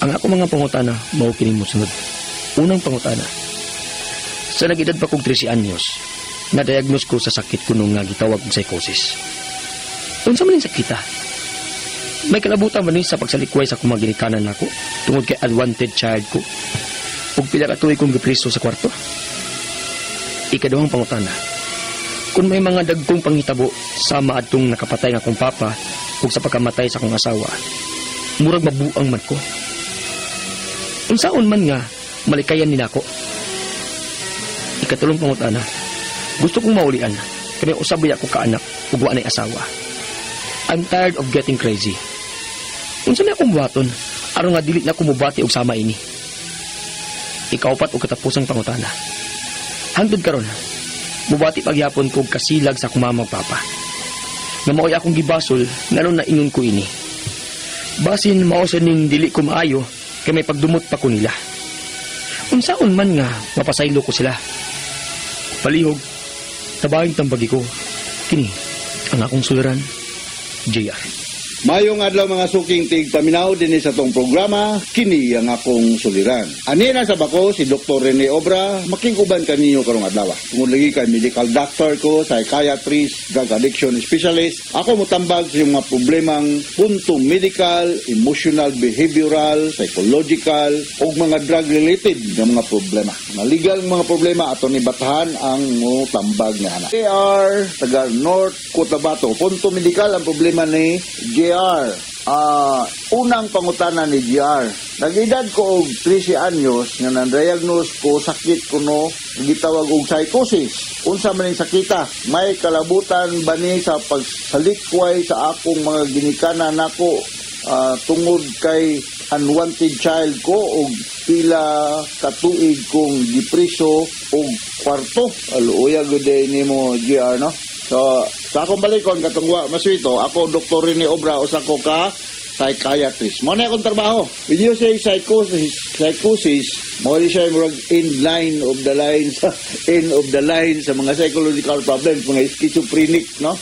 Ang ako mga pangutana mao kining mosunod. Unang pangutana. Sa nag-edad pa kog 13 anyos, na-diagnose ko sa sakit kuno nga gitawag og psychosis. Unsa man ning sakita? May kalabutan man ni sa pagsalikway sa akong mga ginikanan nako tungod kay unwanted child ko ug pila ka tuig kong gipriso sa kwarto? Ikaduhang pangutana. Kung may mga dagkong panghitabo sama adtong nakapatay nga akong papa ug sa pagkamatay sa akong asawa, murag mabuang man ko. Unsaon man nga malikayan ni nako? Ikatulong pangutana. Gusto kong maulian kay usab ko kaanak ug wa nay asawa. I'm tired of getting crazy. Unsa may akong buhaton aron nga dili na ko mobati og sama ini? Ikaupat ug katapusang pangutana. Hangtod karon, mubati pagyapon ko og kasilag sa akong mama ug papa. Nga mao'y akong gibasol nganong naingon ko ini. Basin mao sa ning dili ko maayo kay may pagdumot pa ko nila. Unsaon man nga mapasaylo ko sila? Palihog, tabahing tambagi ko. Kini ang akong suliran, JR. Mayong adlaw, mga suking tigpaminaw, dinhi sa atong programa, "Kini ang Akong Suliran." Anina sa bako si Dr. Rene Obra, makig-uban kaninyo karong adlaw. Tungod lagi kay medical doctor ko, psychiatrist, drug addiction specialist, ako motambag sa mga problemang punto medical, emotional, behavioral, psychological, ug mga drug related nga mga problema. Mga legal mga problema ato ni batahan ang mo tambag nga ana. JR, taga North Cotabato. Punto medical ang problema ni JR. Unang pangutana ni JR. Nag-edad ko og 13 anyos nga na-diagnose ko sakit kuno gitawag og psychosis. Unsa man ning sakita? May kalabutan ba ni sa pagsalikway sa akong mga ginikanan nako tungod kay unwanted child ko og pila ka tuig kong gipriso og kwarto? Aluoya gud nimo, JR, no? So, sa akong balikon katong wa maswito, ako Dr. Rene Obra, usa ko ka psychiatrist. Mo na akong trabaho. When you say psychosis, psychosis, mo ni siya murag in line of the line sa end of the line sa mga psychological problems, mga schizophrenic, no?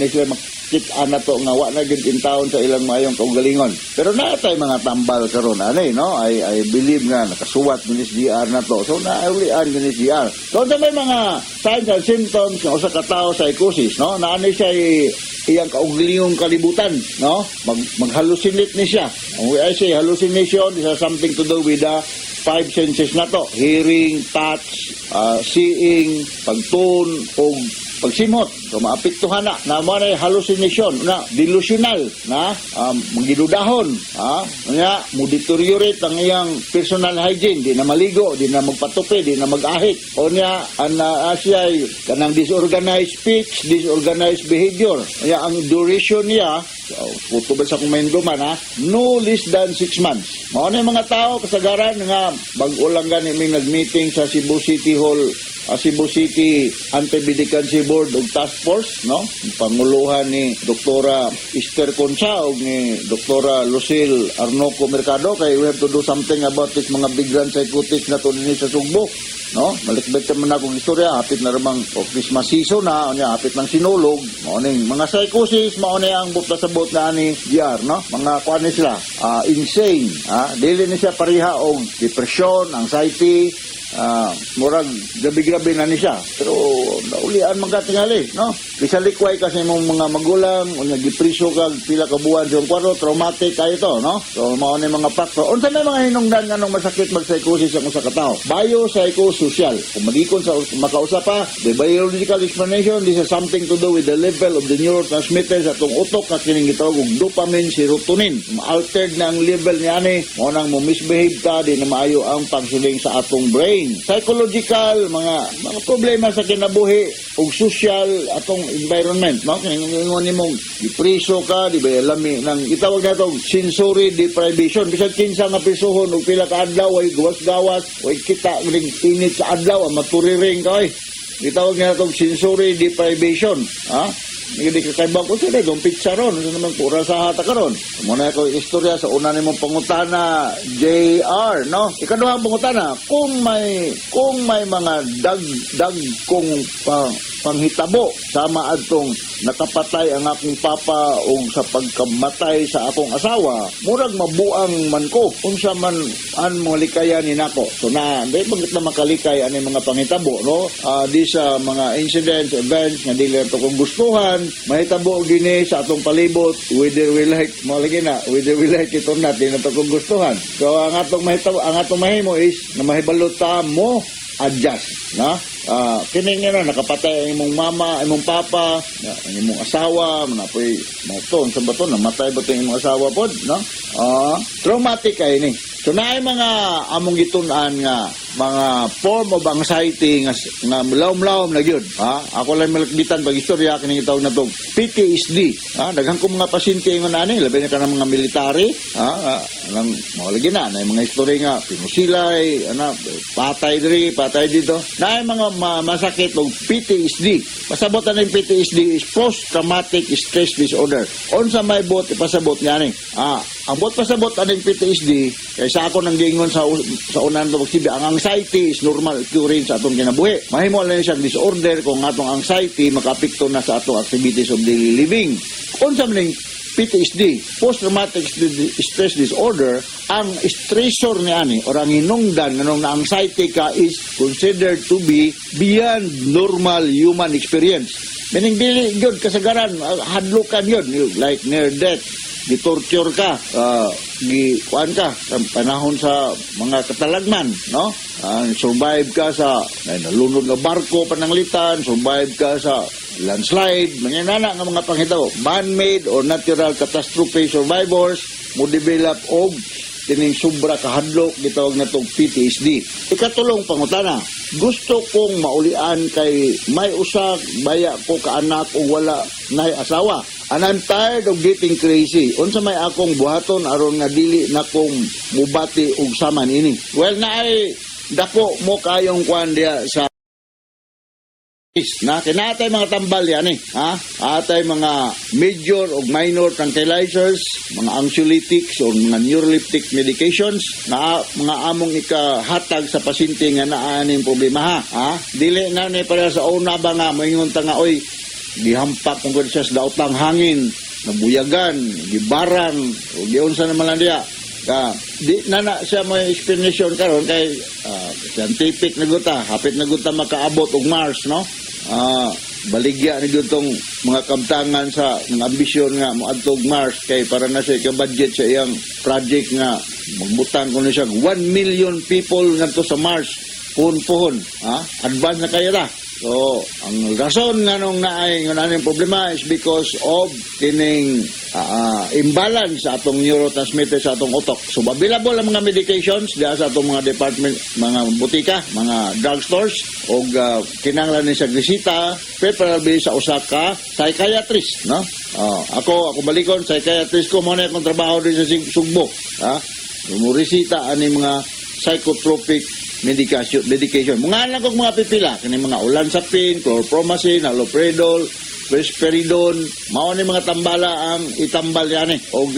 Ni sila makita na to nga wa na gyud in town sa ilang maayong kaugalingon. Pero naa tay mga tambal karon ani, no? I believe nga nakasuwat ni JR na to. So naulian ni JR. So unsa may mga signs and symptoms ng usa ka tawo psychosis, no? Naa ni siya iyang kaugalingong kalibutan, no? Mag-hallucinate ni siya. When I say hallucination, this has something to do with the five senses na to. Hearing, touch, seeing, pagtuon, o pagsimhot. So maapektuhan na. Na mo na hallucination, na delusional, na mangidudahon, ha? Nga mo deteriorate ang iyang personal hygiene, di na maligo, di na magpatupi, di na mag-ahit. O niya ang siya ay kanang disorganized speech, disorganized behavior. Kaya ang duration niya, so, puto ba sa kung man ha, no less than 6 months. Mao na yung mga tao kasagaran nga bag-o lang gani may nag-meeting sa Cebu City Hall, Cebu City Anti-Medicancy Board ug Task Force, no? Panguluhan ni Doktora Esther Concha ug ni Doktora Lucille Arnoco Mercado kay we have to do something about this mga big psychotic na to dinhi sa Sugbo, no? Malikbet man akong istorya, hapit na ramang o Christmas season na, unya hapit ng Sinulog, mao ning mga psychosis, mao ni ang buta sa bot na ni GR, no? Mga kuan ni sila, insane, ha? Dili ni siya pareha og depression, anxiety, murag gabi-gabi na ni siya. Pero naulian man ka tingali, no? Bisalikway kasi mong mga magulang, unya gipriso ka pila ka buwan sa iyong kwarto, traumatic kayo to, no? So mao ni mga factor. Unsa may mga hinungdan nganong masakit mag-psychosis ang usa ka tawo? Biopsychosocial. Kung magikon sa makausa pa, the biological explanation, this has something to do with the level of the neurotransmitters sa atong utok nga kining gitawag og dopamine, serotonin. Altered na ang level niya ani, mao nang mo misbehave ka, di na maayo ang functioning sa atong brain. Psychological, mga problema sa kinabuhi ug social atong environment, no? Kaya ingon nimong gipriso ka, di ba, lami nang itawag nato sensory deprivation. Bisan kinsa nga prisuhon og pila ka adlaw ay gawas-gawas, way kita ring init sa adlaw, ang maturiring ka oy. Gitawag niya itong sensory deprivation. Ha? Hindi ka kay ko sila, itong pizza ron. Ano naman, pura sa hata karon. Muna ko istorya sa una nimong pangutana, JR, no? Ikaduhang pangutana, kung may mga dag kong pa, panghitabo sama adtong nakapatay ang akong papa o sa pagkamatay sa akong asawa, murag mabuang man ko. Unsa man an mo likayan ni nako? So na di bagit na makalikay ani mga panghitabo, no? Di sa mga incidents, events nga dili to kung gustuhan, mahitabo gini sa atong palibot, whether we like mo lagi na, whether we like it or not, di na to kung gustuhan. So ang atong mahitabo, ang atong mahimo is na mahibalo ta mo adjust, na kini nga na nakapatay ang imong mama, imong papa, na, ang imong asawa, napoy mo to, unsa ba to, namatay ba to imong asawa pod, no? Traumatic kay ni. So naay mga among gitun-an nga mga form of anxiety nga lawom-lawom na gyud, ha? Ako lang malakbitan pag istorya kini gitawag na tong PTSD, ha? Daghan ko mga pasyente ingon ani, labi na kanang mga military, ha? Nang mao lagi na naay mga istorya nga pinusilay, ana, patay diri, patay dito. Naay mga masakit og PTSD. Pasabot ani PTSD is post traumatic stress disorder. Unsa may buot ipasabot niya ni? Ang buot pasabot aning PTSD kay sa ako nang giingon sa unan to pagsibi, ang anxiety is normal occurrence sa atong kinabuhi. Mahimo lang siyang disorder kung atong anxiety makaapekto na sa atong activities of daily living. Unsa man ning PTSD, post-traumatic stress disorder? Ang stressor ni ani or ang hinungdan nganong na-anxiety ka is considered to be beyond normal human experience. Meaning dili gyud kasagaran, hadlukan yun, like near death, gitorture ka, gi kuan ka sa panahon sa mga katalagman, no? Survive ka sa ay, nalunod nga barko pananglitan, survive ka sa landslide, mga nana nga mga panghitabo, man-made or natural catastrophe survivors mo develop og kining sobra kahadlok, gitawag na tong PTSD. Ikatulong pangutana, gusto kong maulian kay may usa baya ko kaanak o wala nay asawa. And I'm tired of getting crazy. Unsa may akong buhaton aron nga dili na kong mubati og sama niini? Well, naay dako mo kayong kuan diya sa na kinatay mga tambal yan eh. Ha? Atay mga major o minor tranquilizers, mga anxiolytics o mga neuroleptic medications na mga among ikahatag sa pasyente nga naa ning problema, ha. Ha? Dili na ni para sa una ba nga moingon ta nga, oy, gihampak kung siya sa daotang hangin, nabuyagan, gibarang, o giunsa naman lang diya. Ka, di na na siya may explanation karon kay scientific na guta, hapit na guta makaabot og Mars, no? Baligya ni gyud tong mga kamtangan sa mga ambisyon nga moadto og Mars kay para na siya ka-budget sa iyang project nga magbutang kuno siya 1 million people ngadto sa Mars puhon-puhon, ha? Advance na kayo ta. So, ang rason nga nung naay nga naay problema is because of kining imbalance sa atong neurotransmitter sa atong utok. So, available ang mga medications diha sa atong mga department, mga butika, mga drugstores, og kinahanglan ni sa resita, preferably sa usa ka psychiatrist, no? Oh, ako balikon, psychiatrist ko mo na akong trabaho din sa Sugbo, ha? Mo resita ani mga psychotropic medication. Mga lang kog mga pipila kini mga olanzapine, chlorpromazine, haloperidol, risperidone, mao ni mga tambala ang itambal yani. Og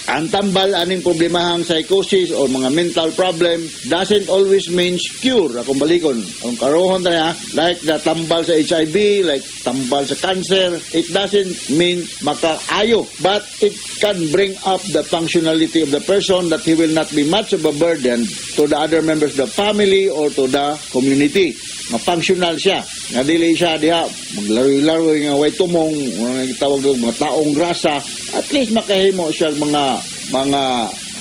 ang tambal aning problemahang psychosis or mga mental problem doesn't always mean cure. Akong balikon. Ang karohon ta, like the tambal sa HIV, like tambal sa cancer, it doesn't mean makaayo, but it can bring up the functionality of the person that he will not be much of a burden to the other members of the family or to the community. Ma-functional siya. Nga dili siya diha maglaroy-laroy nga way tumong, mga tawag og mga taong grasa. At least makahimo siya mga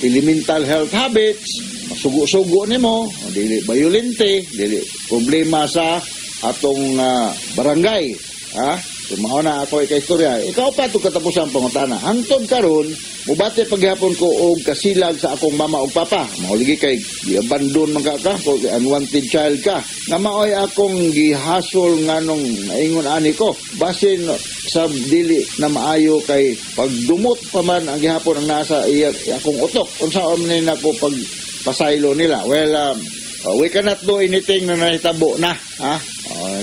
elemental health habits, masugo-sugo nimo, dili violente, dili problema sa atong barangay. Ha? So, mao na ako ika-istorya. Ikaw pa ito katapusan pangutana. Hangtod karon, mubati paghapon ko og kasilag sa akong mama ug papa. Mao lagi kay giabandon man ka, ko unwanted child ka. Nga maoy akong gihasol nganong naingon ani ko. Basin sa dili na maayo kay pagdumot pa man ang gihapon ang nasa iya, akong utok. Unsa man ni nako pag pasaylo nila? Well, we cannot do anything na nahitabo na. Ha?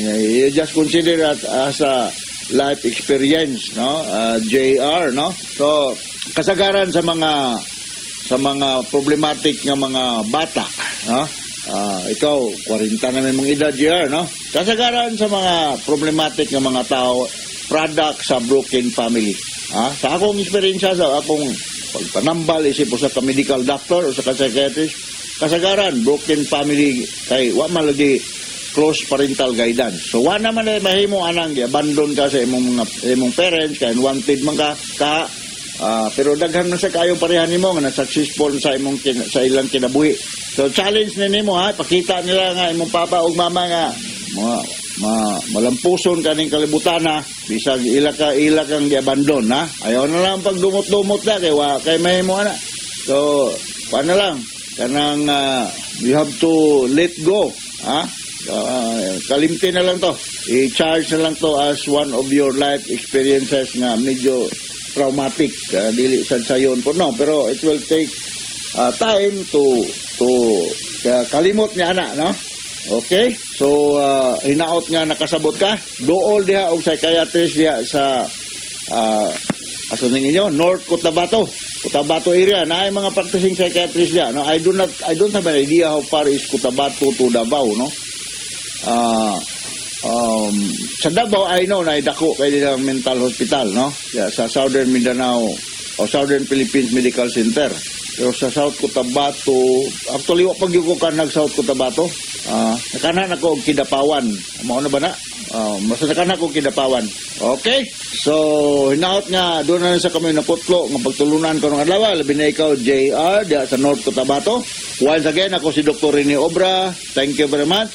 You just consider it as a life experience, no? JR, no? So, kasagaran sa mga problematic nga mga bata, no? Ikaw, 40 na may mga edad, JR, no? Kasagaran sa mga problematic nga mga tao, product sa broken family. Sa akong eksperyensya, sa akong pagpanambal, isip usa ka medical doctor o sa ka psychiatrist, kasagaran, broken family, kay wa man lagi close parental guidance. So wa naman ay mahimo anang abandon ka sa imong mga imong parents kay unwanted man ka ka pero daghan man sa kayo pareha nimo nga na successful sa ilang kinabuhi. So challenge ni nimo ha, pakita nila nga imong papa ug mama nga mga malampuson kaning kalibutan ha, bisag ila kang giabandon ha. Ayaw na lang pagdumot-dumot na kay wa kay mahimo ana. So kuan na lang kanang you have to let go ha. Kalimti na lang to. I-charge na lang to as one of your life experiences nga medyo traumatic. Dili sad sayon po no, pero it will take time to kalimot niya ana, no? Okay? So hinaot nga nakasabot ka. Dool diha og psychiatrist diha sa asa ning inyo, North Cotabato. Cotabato area na ay mga practicing psychiatrist diha, no? I don't have an idea how far is Cotabato to Davao, no? Sa Davao, I know na dako kay nilang mental hospital, no? Yeah, sa Southern Mindanao o Southern Philippines Medical Center. Pero sa South Cotabato, actually wa pa gyud ko kanag South Cotabato. Nakanan ako og Kidapawan. Mao na ba na? Basta nakanan ko og Kidapawan. Okay? So, hinaot nga doon na sa kami naputlo nga pagtulunan ko ng adlaw, labi na ikaw JR diha sa North Cotabato. Once again, ako si Dr. Rene Obra. Thank you very much.